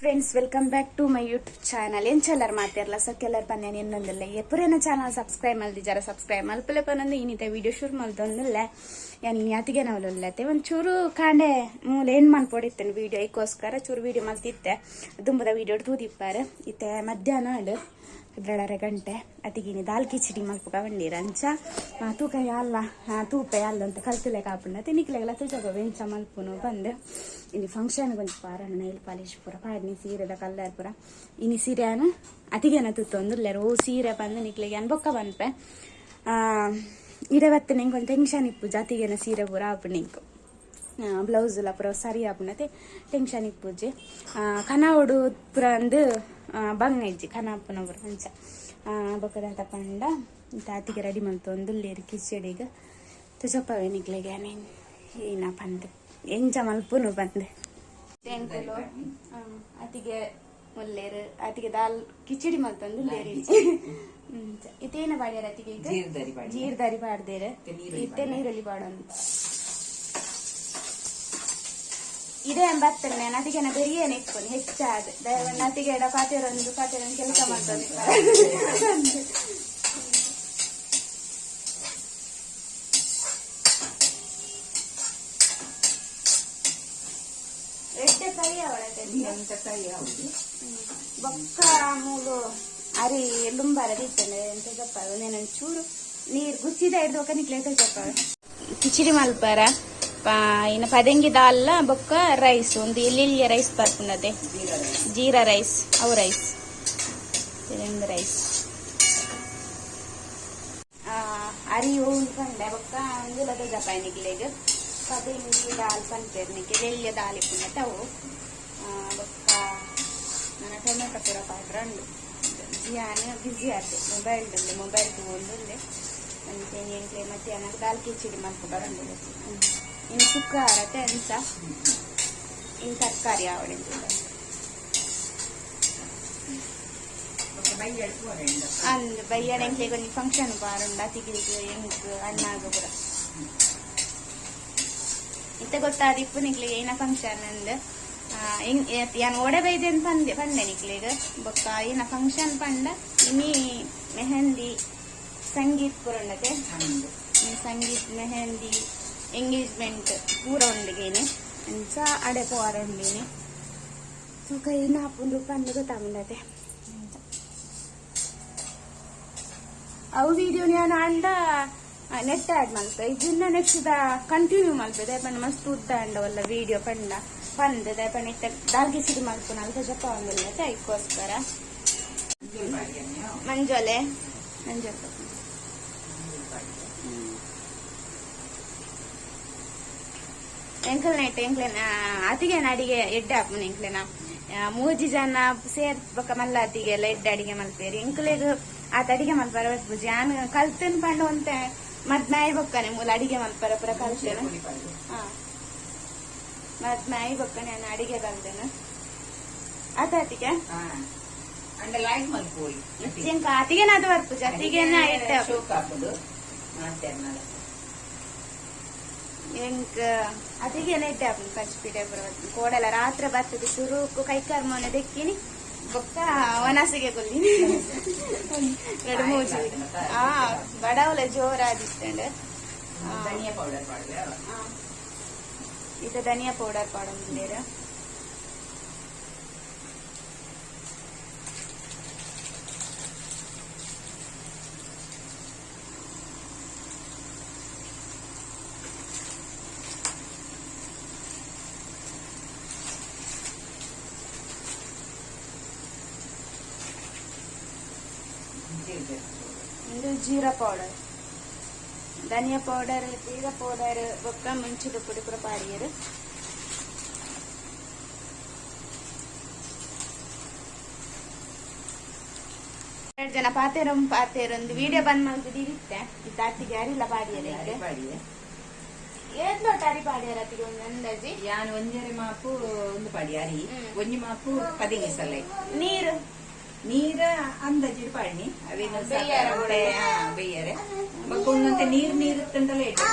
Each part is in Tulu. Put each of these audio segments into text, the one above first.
Friends, welcome back to my YouTube channel. ಎಂಚೆಲ್ಲರ್ ಮಾತೆರ್ಲ ಸೊಕ್ಕೆಲ್ಲರ್ ಪನ್ಯಾನ್ ಎನ್ನೊಂದುಲ್ಲೆ. ಎಪುರೇನ ಚಾನಲ್ ಸಬ್ಸ್ಕ್ರೈಬ್ ಮಲ್ದಿಜಾರ ಸಬ್ಸ್ಕ್ರೈಬ್ ಮಲ್ಪಲೆ ಪನೊಂದು ಇನ್ನಿತ ವಿಡಿಯೋ ಶುರು ಮಲ್ತೊಂದುಲ್ಲೆ. ಯಾನ್ ಇನಿ ಅತಿಗೆ ನವಲುಲ್ಲೆ ಒಂಚೂರು ಕಾಂಡೆ ಮೂಲ ಎಂಡ್ ಮನ್ಪೊಡಿತ್ತೇನೆ ವಿಡಿಯೋ, ಐಕೋಸ್ಕರ ಚೂರು ವಿಡಿಯೋ ಮಲ್ತಿತ್ತೆ. ದುಂಬುದ ವಿಡಿಯೋ ತೂದಿಪ್ಪಾರೆ. ಇತ್ತೆ ಮಧ್ಯಾಹ್ನ ಆಂಡ್ 7:30 ಗಂಟೆ. ಅತಿಗಿನಿ ದಾಲ್ ಕಿಚಡಿ ಮಲ್ಪುಗ ಬಂಡೀರ ಅಂಚ ತೂಕ ಯಾಲ್ಲ ತೂಪೆ ಅಲ್ಲ ಅಂತ ಕಲ್ತಲೆ ಕಾಪುಂಡ ತಿನಿಕ್ಲೆಗೆಲ್ಲ ತುಜಗ ವೆಂಚ ಮಲ್ಪುನು ಬಂದು. ಇನಿ ಫಂಕ್ಷನ್ ಗೊಂಜಿ ಪಾರಣ ನೈಲ್ ಪಾಲಿಶ್ ಪೂರ ಪಾಡ್ನಿ, ಸೀರೆದ ಕಲ್ಲರ್ ಪೂರ. ಇನಿ ಸೀರೆನ ಅತಿಗೆನ ತುತ್ತೊಂದುಲ್ಲೆರ್. ಓ ಸೀರೆ ಬಂದು ನಿಕ್ಲೆಗೆ ಅನ್ಬೊಕ್ಕ ಬನ್ಪೆ ಇಡೆ ಬತ್ತೆ. ನಿಂಗೆ ಒಂದು ಟೆನ್ಷನ್ ಇಪ್ಪು ಜಾತಿಗೆನ ಸೀರೆ ಪೂರ ಆಪುಂಡು ನಿಂಕು ಬ್ಲೌಸ್ ಎಲ್ಲ ಪೂರ ಸರಿ ಆಪುಂಡತೆ ಟೆನ್ಷನ್ ಇಪ್ಪುಜಿ. ಕನವಡು ಪೂರ ಅಂದು ಬಂಗ ಇಜ್ಜಿ ಕನ ಪೂರ ಅಂಚ. ಬೊಕ್ಕ ದಾದ ಪಂಡ ತಾತಿಗೆ ರೆಡಿ ಮಲ್ತೊಂದುಲ್ಲೆರ್ ಕಿಚಡಿಗ್. ತುಜಪ್ಪವೆ ನಿಕ್ಲೆಗೆ ಏನ ಪಂದ್ ಎಂಚ ಮಲ್ಪುನು ಪಂದ್. ಎಂಕುಲು ಅತಿಗೆ ಮುಲ್ಲೇರು ಅತಿಗೆ ದಾಲ್ ಕಿಚಡಿ ಮಲ್ತೊಂದುಲ್ಲೆರ್. ಇತ್ತೇನ ಪಾಡ್ಯಾರ ಅತಿಗೆ? ಈಗ ಜೀರ್ದರಿ ಪಾಡ್ಯ. ಜೀರ್ದರಿ ಪಾಡ್ದೇರು. ಇತ್ತೆ ನೀರುಳ್ಳಿ. ಇತ್ತೆ ನೀರುಳ್ಳಿ ಪಾಡೊಂದು ಇದೇ ಬರ್ತೇನೆ ನಾನು. ಅತಿಗೆನ ಬೆರಿಯೇನೆ ಇಪ್ಪುನು ಹೆಚ್ಚಾದ ದಯವನ್ನು ಅತಿಗೆ ಪಾತೆರೊಂದು ಪಾತೆರೊಂದು ಕೆಲಸ ಮಾಡ್ತದೆ. ಎಡ್ಡೆ ಫ್ರೈ ಅವಳತೆ. ಎಂತ ಫ್ರೈ ಹೌದು. ಬೊಕ್ಕ ಮೂಲು ಅರಿ ಲುಂಬಾರ ದೀತನೆ ಎಂತ ಜಪ್ಪ ಒಂದೇನೊಂದು ಚೂರು ನೀರು ಗುಚ್ಚಿದ ಹಿಡ್ದು ಒಕ್ಕ ನಿಕ್ಲೆ ಜಪ್ಪ ಕಿಚಡಿ ಮಲ್ಪರ ಇನ್ನು ಪದೆಂಗಿ ದಾಲ್ಲ ಬೊಕ್ಕ ರೈಸ್ ಒಂದು ಎಲ್ಲಿ ರೈಸ್ ಬರ್ಪುಂಡತೆ. ಜೀರಾ ರೈಸ್. ಜೀರಾ ರೈಸ್, ಅವು ರೈಸ್ ಒಂದು ರೈಸ್ ಅರಿ ಉಂಡು ಪಂಡೆ. ಬೊಕ್ಕ ಅಂದುಲದ ಜಪ್ಪ ನಿಕ್ಲೆಗ್ ಪದೆಂಗಿ ದಾಲ್ ಪನ್ಪೇರ್ ನಿಕ್ಕೆ ಎಲ್ಲಿಯ ದಾಲ್ ಇಪ್ಪುಂಡತೆ ಅವು. ಬೊಕ್ಕ ನನ್ನ ಟೊಮೆಟೊ ಪೂರ ಪಾಡ್ರ ಉಂಡು. ಜಿಯಾನ್ ಬ್ಯುಸಿ ಆತೆ ಮೊಬೈಲ್ ಮೊಬೈಲ್ ತಗೊಂಡುಲ್ಲೆ. ಅಂಚೆ ಎಂಕ್ಲೆ ಮಧ್ಯಾಹ್ನ ದಾಲ್ ಕಿಚಡಿ ಮಲ್ಪುಗ ಉಂಡು. ಇನ್ನು ಶುಕ್ರವಾರತೆ ಅಂಚ ಇನ್ನು ತರಕಾರಿ ಆವಡೆ. ಬೊಕ್ಕ ಬಯ್ಯಡ್ ಪೋರೆಂಡ. ಅಂದ್ ಬಯ್ಯಡ ಎಂಕ್ಲೆಗ್ ಒಂಜಿ ಫಂಕ್ಷನ್ ಬಾರುಂಡು ಅತಿಗಿಗ್ ಎಂಕ್ ಅಣ್ಣಾಗ ಪೂರ. ಇತ್ತೆ ಗೊತ್ತಾದ ಇಪ್ಪು ನಿಕ್ಲೆಗ್ ಏನ ಫಂಕ್ಷನ್ ಅಂದ್. ಯಾನ್ ಓಡೆ ಬೈದೆ ಅಂತ ಪಂದೆ ಪಂಡೆ ನಿಕ್ಲೆಗ್. ಬೊಕ್ಕ ಏನ ಫಂಕ್ಷನ್ ಪಂಡ ಇನಿ ಮೆಹಂದಿ ಸಂಗೀತ್ ಪೂರ ಉಂಡತೆ. ಅಂದು. ಸಂಗೀತ್, ಮೆಹಂದಿ, ಎಂಗೇಜ್ಮೆಂಟ್ ಪೂರ ಉಂಡುಗೇನೆ. ಅಂಚ ಅಡೆ ಪೋವಾರ ಉಂಡಿನಿ. ತೂಕ ಏನ ಆಪುಂಡು ಪಂದ್ ಗೊತ್ತಾಗುಂಡತೆ. ಅವು ವಿಡಿಯೋ ನಾನು ಅಂಡ ನೆಟ್ ಆಡ್ ಮಲ್ಪೆ ಇಜಿನ್ನ ನೆಕ್ಸ್ಟ್ the continue ಮಲ್ಪೆ. ದಾಯೆ ಮಸ್ತ್ ಉದ್ದ ಅಂಡವಲ್ಲ ವಿಡಿಯೋ ಪಂಡ ಪಂದ್. ದಾಯೆ ಇತ್ತ ದಾಲ್ ಕಿಚಡಿ ಮಲ್ಪುನ ಅಲ್ಪ ಜಪ ಒಂದಿಲ್ಲ ಐಕ್ಕೋಸ್ಕರ. ಮಂಜುಲ್ ಪಾಡ್ಯನ್ಯೋ. ಮಂಜೋಲೆ ಮಂಜೋಲೆ. ಮಂಜುಲ್ ಪಾಡ್ಯ. ಎಂಕಲ್ ನೈಟ್ ಎಂಕ್ಲೆನ ಅತಿಗೆನ ಅಡಿಗೆ ಎಡ್ಡೆ ಆಪುನ. ಎಂಕ್ಲೆನ ಮೂಜಿ ಜನ ಸೇರ್ ಬೊಕ್ಕ ಮಲ್ಲ ಅತಿಗೆ ಎಲ್ಲ ಎಡ್ಡೆ ಅಡಿಗೆ ಮಲ್ಪೇರು. ಎಂಕ್ಲೆಗ್ ಆತ ಅಡಿಗೆ ಮಲ್ಪರ ಬರ್ಪುಜಿ. ಯಾನ್ ಕಲ್ತನ್ ಪಂಡ ಒಂತೆ ಮದ್ಮೆ ಆಯ್ ಬೊಕ್ಕನೆ ಮೂಲ ಅಡಿಗೆ ಮಲ್ಪರ ಪೂರ ಕಲ್ತೇನೆ. ಪುಡಿ ಪಾಡ್ಯ. ಹಾ, ಮದ್ಮೆ ಆಯ್ ಬೊಕ್ಕನೆ ನಾನು ಅಡಿಗೆ ಕಲ್ತೇನೆ ಆತ ಅತಿಗೆ. ಹಾ ಅಂಡ ಲೈಕ್ ಮಲ್ಪೋಯಿ. ಎಂಕ ಅತಿಗೆನ ಅದು ಬರ್ಪುಜಿ, ಅತಿಗೆನ ಎಡ್ಡೆ ಆಪುಂಡು. ಶೋಕ್ ಆಪುಂಡು ಮಾತೆರ್ನಲ. ಎಂಕ್ ಅತಿಗೆನ ಎಡ್ಡೆ ಆಪುಂಡು. ಕಚ್ಪಿಡೆ ಪೂರ ಕೋಡೆಲ ರಾತ್ರಿ ಬರ್ತದೆ. ಸುರುಕು ಕೈಕಾರ್ ಮೊನೆ ದೆಕ್ಕಿನಿ, ಬೊಕ್ಕ ವನಸಿಗೆ ಕೊಲ್ಲಿನಿ ಎರಡು ಮೂಜಿ. ಆ ಬಡವಲ ಜೋರಾದಿತ್ತಂಡೆ. ಧನಿಯಾ ಪೌಡರ್ ಪಾಡ್ವೆ. ಇದು ಧನಿಯಾ ಪೌಡರ್ ಪಾಡೊಂದುಲ್ಲೆರ್. ಜೀರಿಗೆ. ಇದು ಜೀರಾ ಪೌಡರ್, ಧನಿಯಾ ಪೌಡರ್, ಜೀರಾ ಪೌಡರ್ ಬೊಕ್ಕ ಮುಂಚಿದ ಪುಡಿ ಪೂರ ಪಾಡಿಯೆರ್. ಎರಡು ಜನ ಪಾತೆರಂ ಪಾತೆರೊಂದು ವಿಡಿಯೋ ಬಂದ್ ಮಲ್ತುದು ಇತ್ತೆ. ಇತ್ತ ಅತ್ತಿಗೆ ಅರಿಲ್ಲ ಪಾಡಿಯೆರ್. ಅರಿ ಪಾಡಿಯೆ. ಏತ್ ಲೋಟ ಅರಿ ಪಾಡಿಯೆರ್ ಅತ್ತಿಗೆ ಒಂದು ಅಂದಾಜಿ? ಯಾನ್ ಒಂಜರೆ ಮಾಪು ಒಂದು ಪಾಡಿ ಅರಿ. ಒಂಜಿ ಮಾಪು ಪದಿಂಗಿ ಸಲೈ. ನೀರು? ನೀರ ಅಂದಾಜಿಡ್ ಪಾಡ್ನಿ ಅವೇನು. ಬೆಯ್ಯರೆ. ಬೇಯರೆ ಬೊಕ್ಕ ಒಂದೊಂತೆ ನೀರ್ ನೀರ್ ಇತ್ತಂಡಲ ಎಡ್ಡೆ.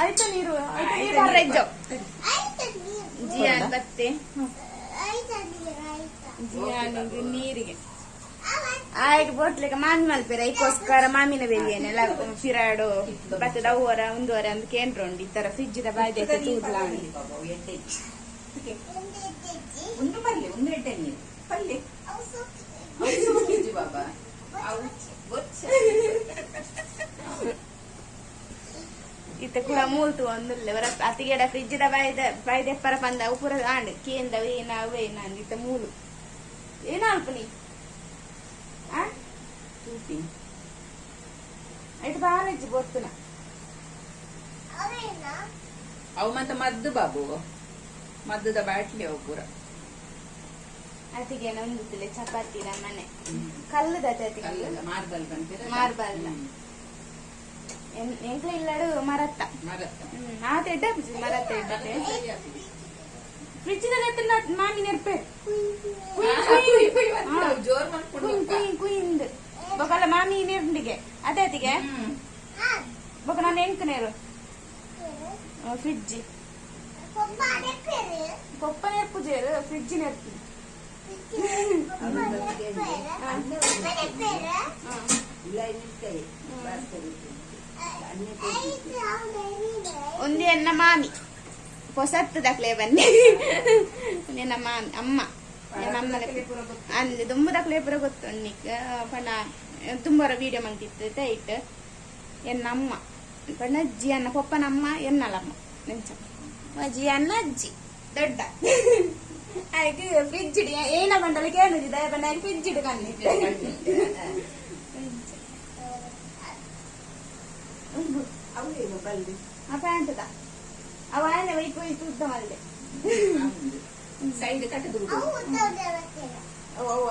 ಆಯ್ತು, ನೀರು ಆಯ್ತು, ನೀರು ಬರ್ರ ಇಜ್ಜೋ. ಜಿಯಾನ್ ಬತ್ತೆ ಜಿಯಾನ್ ನೀರಿಗೆ ಆಯ್ತು ಬೋಟ್ಲಿಕ್ಕೆ ಮಾಮಿ ಮಲ್ಪೆರ ಐಕೋಸ್ಕರ ಮಾಮಿನ ಬೆರಿಯೇನೆಲ್ಲ ಫಿರಾಡು ಬತ್ತದ ಅವ್ವರ ಒಂದುವರೆ ಅಂದ್ ಕೇಂದ್ರ ಉಂಡು ಈ ತರ ಫ್ರಿಜ್ the ಬಾಯ್ದೆ ತೂದ್ಲ ಒಂದು ಪಲ್ಯ ಒಂದು ಎಡ್ಡೆ ನೀರು ಪಲ್ಯ ಅವು ಬಾಬಾ ಅವು ಬೊಚ್ಚ. ಇತ್ತ ಕುಡ ಮೂಲ್ತು ಒಂದುಲ್ಲೆ ವರ ಅತಿಗೆಡ ಫ್ರಿಜ್ the ಬಾಯ್ದ ಬಾಯ್ದೆ ಪರ ಪಂದ ಅವು ಪೂರ ಆಂಡ್ ಕೇಂದವು ಏನ ಅವು ಏನ ಅಂದ್ ಇತ್ತ ಮೂಲು ಏನ ಅಲ್ಪ ನೀ ಆ ತೂಪಿ. ಐಟ್ ಬಾರಜ್ಜಿ ಬೊತ್ತುನ ಅವು ಮತ್ತೆ ಮದ್ದು ಬಾಬು ಮದ್ದದ ಬಾಟ್ಲಿ ಅವು ಪೂರ. ಅತಿಗೆ ಒಂದುತ್ತಿಲ್ಲ ಚಪಾತಿ ಮನೆ ಕಲ್ಲುದ ಅತಿಗೆ ಕಲ್ಲದ ಮಾರ್ಬಲ್ ಬಂತಿರ. ಮಾರ್ಬಲ್. ಎಂಕ್ಲ ಇಲ್ಲಡು ಮರತ್ತ. ಮರತ್ತ. ಆತ ಎಡ್ಡೆ ಮರತ್ತ ಎಡ್ಡತೆ ಫ್ರಿಜ್ ದ ಮಾಮಿ ನೆರ್ಪೆ ಜೋರ್ ಮಾಡ್ಕೊಂಡು ಕುಯ್ ಕುಯ್ ಕುಯಿಂದ್ ಬೊಕಲ್ಲ ಮಾಮಿ ನೆರ್ಂಡಿಗೆ ಅದೇ ಅತಿಗೆ ಬೊಕ ನಾನು ಎಂಕ್ ನೇರು ಫ್ರಿಜ್ ಪೊಪ್ಪ ನೆರ್ಪು ಜೇರು ಫ್ರಿಜ್ ನೆರ್ಪು. ಒಂದೇ ಎನ್ನ ಮಾಮಿ ಹೊಸತ್ತು ದಕ್ಲೆ ಬನ್ನಿ ನಿನ್ನ ಮಾಮಿ ಅಮ್ಮ ನಮ್ಮನೆ ಅಂದ್ ದುಂಬು ದಕ್ಲೆ ಪೂರ ಗೊತ್ತು ನಿಕ್ ಪಂಡ ತುಂಬರ ವೀಡಿಯೋ ಮಂತಿತ್ತು ಇಟ್ಟು ಎನ್ನ ಅಮ್ಮ ಪಂಡ ಅಜ್ಜಿ ಅನ್ನ ಪೊಪ್ಪನ ಅಮ್ಮ ಎನ್ನಲಮ್ಮ ನೆಂಚ ಅಜ್ಜಿ ಅನ್ನ ಅಜ್ಜಿ ದೊಡ್ಡ ಆಯ್ತು ಫ್ರಿಜ್ ಇಡಿ ಏನ ಬಂಡಲ ಕೇಳುದಿದೆ ಬಣ್ಣ ಫ್ರಿಜ್ ಇಡು ಕಣ್ಣಿತ್ತು. ಆ ಪ್ಯಾಂಟ್ದ ಅವ ಆನೆ ಒಯ್ತು ಒಯ್ತು ಉದ್ದ ಮಲ್ದೆ. ಸೈಡ್ ಕಟ್ಟದು. ಅವ್ವ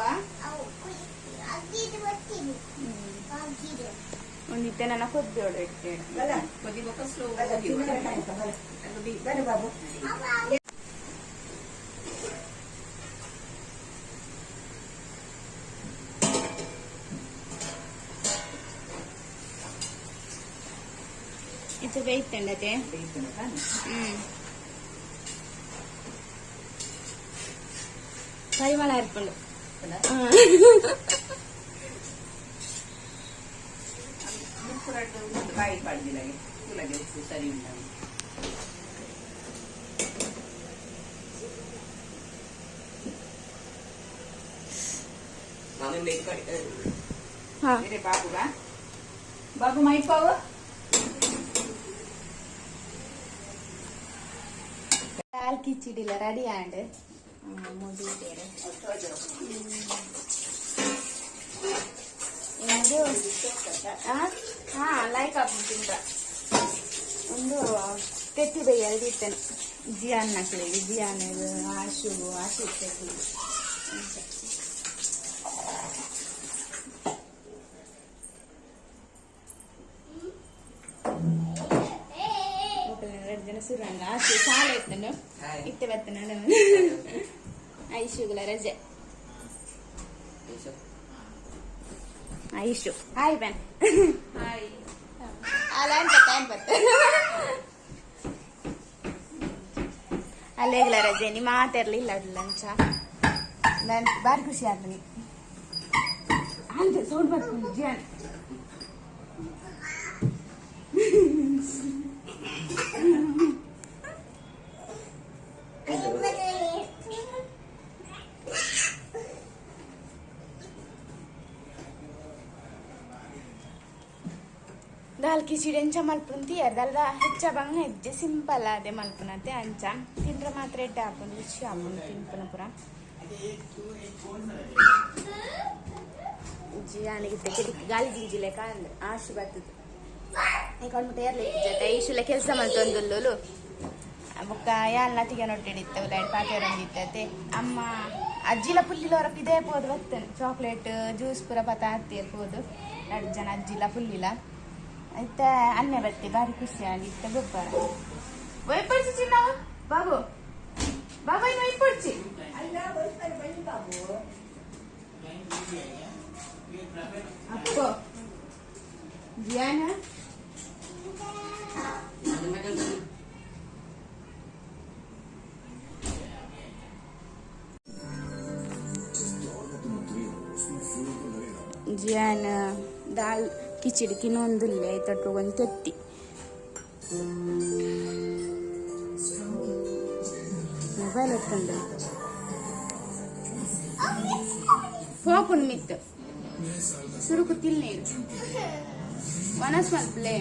ಒಂದಿತ್ತೆ ನನ್ನ ಕೊದ್ದೋಡು ಇಟ್ಟೇಡು. ಕೊದಿ ಬೊಕ್ಕ ಸ್ಲೋ. ಇದು ಬೇಯ್ತಂಡತೆ. ಪರಿಮಳ ಇರ್ಪುಂಡು. ಬಾಯಿ ಪಾಡ್ದಿಲ್ಲ ಕೂಲಗೆ ಉಪ್ಪು ಸರಿ ಉಂಟು. ಹಾ. ಬೇರೆ ಬಾಬುಗಾ ಬಾಬು ಮೈಪಾವು. ದಾಲ್ ಕಿಚಿಡಿಲ ರೆಡಿ ಆಂಡ್ ಮುಗಿದ್ದೇರೆ ಇದು. ಹಾ ಲೈಕ್ ತಿಂದ ಒಂದು ತೆತ್ತಿ ಬೈಯಲ್ಲಿ ಇತ್ತೇನೆ ಜಿಯಾನ್ ನಕ್ಲಿಗೆ ಜಿಯಾನ್ ಇದು ಆಶು ಆಶು ಇತ್ತು. ಎರಡು ಜನ ಸುರಂಗ ಆಶು ಶಾಲೆ ಇತ್ತನು ಇತ್ತೆ ಬತ್ತನ ಐಶುಗಳ ರಜೆ. ಐಶು ಹಾಯ್ ಬನ್. ಹಾಯ್. ಅಲ್ಲ ಅನ್ಪತ್ತ ಅನ್ಪತ್ತ ಅಲ್ಲೇಗ್ಲ ರಜೆ ನಿಮ್ಮ ಮಾತಿರ್ಲಿಲ್ಲ ಲಂಚ ನಾನು ಬಾರಿ ಖುಷಿ ಆಗ್ತೀನಿ ಅಂತ ಸೌಂಡ್ ಬರ್ತೀನಿ ಜಿಯಾನ್. ದಾಲ್ ಕಿಚಿಡಿ ಎಂಚ ಮಲ್ಪುನ್ ತಿಯರ್ ದಾಲ್ದ ಹೆಚ್ಚ ಬಂಗ ಹೆಜ್ಜೆ ಸಿಂಪಲ್ ಅದೇ ಮಲ್ಪುನತೆ ಅಂಚ ತಿಂದ್ರೆ ಮಾತ್ರ ಎಡ್ಡೆ ಆಪುಂಡು ರುಚಿ ಆಪುಂಡು ತಿನ್ಪುನ ಪೂರ. ಜಿಯಾನಿಗೆ ತೆಗೆದಿಕ್ ಗಾಲಿ ಜಿಗಿಜಿಲೆ ಕಾಂದ್ ಆಶು ಬರ್ತದೆ ಈ ಏರ್ಲಿ ಜೊತೆ ಈಶುಲ ಕೆಲಸ ಮಲ್ತೊಂದುಲ್ಲುಲು ಬೊಕ್ಕ ಯಾಲ್ ನತಿಗೆ ನೊಟ್ಟಿಡಿತ್ತು ಲೈಟ್ ಪಾತೆರೊಂದಿತ್ತತೆ ಅಮ್ಮ ಅಜ್ಜಿಲ ಪುಲ್ಲಿಲ ಹೊರಪ್ ಇದೇ ಪೋದು ಬರ್ತೇನೆ ಚಾಕ್ಲೇಟ್ ಜ್ಯೂಸ್ ಪೂರ ಪತ ಹತ್ತಿ ಪೋದು ಎರಡು ಜನ ಅಜ್ಜಿಲ ಪುಲ್ಲಿಲ ಇತ್ತ ಅನ್ನೆ ಬತ್ತಿ ಬಾರಿ ಖುಷಿ ಆಗಿ ಇತ್ತ ಗೊಬ್ಬರ ಒಯ್ಪಡ್ಸಿ ಚಿನ್ನ ಬಾಬು ಬಾಬಾ ಇನ್ನು ಒಯ್ಪಡ್ಸಿ. ಅಪ್ಪೋ ಜಿಯಾನ ಜಿಯಾನ್ ದಾಲ್ ಕಿಚಡಿ ತಿನ್ನೊಂದುಲ್ಲೆ ಐತೊಟ್ಟು ಒಂದು ತೆತ್ತಿ ಮೊಬೈಲ್ ಎತ್ತಂದು ಪೋಪುಂಡು ಮಿತ್ತು ಸುರುಕು ತಿಲ್ನೀರು ವನಸ್ ಮಲ್ಪಲೆ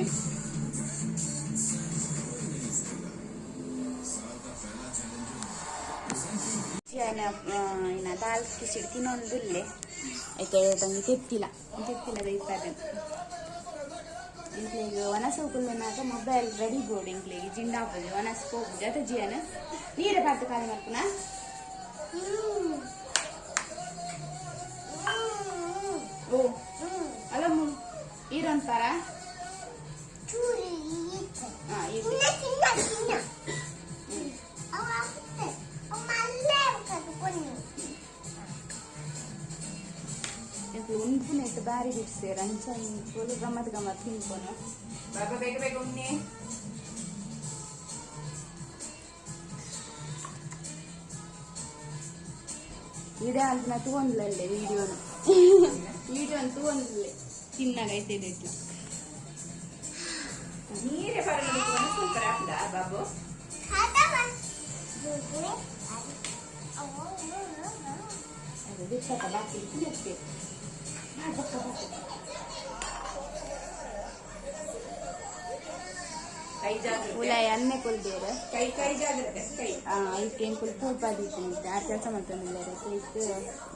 ಜಿಯಾನ ಇನ್ನ ದಾಲ್ ಕಿಚಡಿ ತಿನ್ನೊಂದುಲ್ಲೆ ಐತೆ ತಂಗಿ ತೆತ್ತಿಲ್ಲ ತೆತ್ತಿಲ್ಲ ದೈಪಾದ ಇಂಕ್ಲೆಗ್ ವನಸ ಕುಲ್ಲುನಾಗ ಮೊಬೈಲ್ ರೆಡಿ ಬೋರ್ಡ್ ಇಂಕ್ಲೆಗ್ ಜಿಂಡಾಪುಜಿ ವನಸ್ ಪೋಪುಜಿ ಅತ ಜಿಯಾನ ನೀರ ಪಾತು ಖಾಲಿ ಮಲ್ಪುನ ಓ ಅಲ್ಲ ಈರೊಂತಾರ ಉಂಪುನೆಟ್ ಬಾರಿ ಬಿಡ್ಸೇರ್ ಅಂಚ ಇಂಪುಲು ಗಮ್ಮತ್ ಗಮ್ಮತ್ ತಿನ್ಪುನು ಬಾಬಾ ಬೇಗ ಬೇಗ ಉಣ್ಣಿ ಇದೇ ಅಲ್ಪನ ತೂವೊಂದ್ಲಲ್ಲೆ ವಿಡಿಯೋನು ವಿಡಿಯೋನು ತೂವೊಂದ್ಲೆ ತಿನ್ನಾಗ ಐತೆ ಇಟ್ಲ ನೀರೇ ಬರಲ್ಲ ಸ್ವಲ್ಪ ಹಾಕ್ದ ಬಾಬು ಅದು ಬಿಟ್ಟಕ ಬಾಕಿ ತಿನ್ನತ್ತೆ ಬಕ್ಕ ಬಾಕಿ ಕೈ ಜಾಗ್ರತೆ ಉಲಾಯ ಅನ್ನೆ ಕೊಲ್ದೇರು ಕೈ ಕೈ ಜಾಗ್ರತೆ ಕೈ ಐಕ್ ಎಂಕುಲು ಪೂಪಾದಿತ್ತು ಆ ಕೆಲಸ ಮಾಡ್ತಾನಿಲ್ಲ ಐಕ್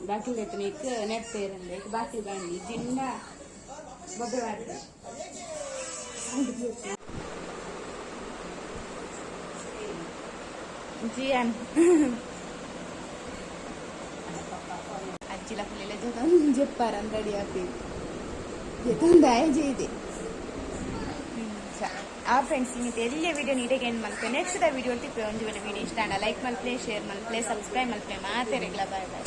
ಬಾಕಿಲ್ ಎತ್ತನ ಐಕ್ ನೆಟ್ಟೇರಂದೆ ಐಕ್ ಬಾಕಿಲ್ ಬಂಡಿ ಜಿಂಡ ಬೊಬ್ಬೆ ಮಾಡ್ತಾರೆ ಜಿಯಾನ್ ಅಜ್ಜಿಲ ಫುಲ್ ಜೊತೆ ಜೆಪ್ಪಾರ ರೆಡಿ ಆಪಿ ಜೊತೆ ಜೈದೆ ಆ ಫ್ರೆಂಡ್ಸ್ ನಿಮಗೆ ಎಲ್ಲ ವಿಡಿಯೋ ನೀಟಾಗಿ ಎಂಡ್ ಮಲ್ಪೆ ನೆಕ್ಸ್ಟ್ the video ತಿಪ್ಪೆ ಒಂದು ವೇಳೆ ವಿಡಿಯೋ ಇಷ್ಟ ಲೈಕ್ ಮಲ್ಪಲೆ ಶೇರ್ ಮಲ್ಪಲೆ ಸಬ್ಸ್ಕ್ರೈಬ್ ಮಲ್ಪಲೆ ಮಾತೇರೆಗ್ಲ ಬಾಯ್ ಬಾಯ್.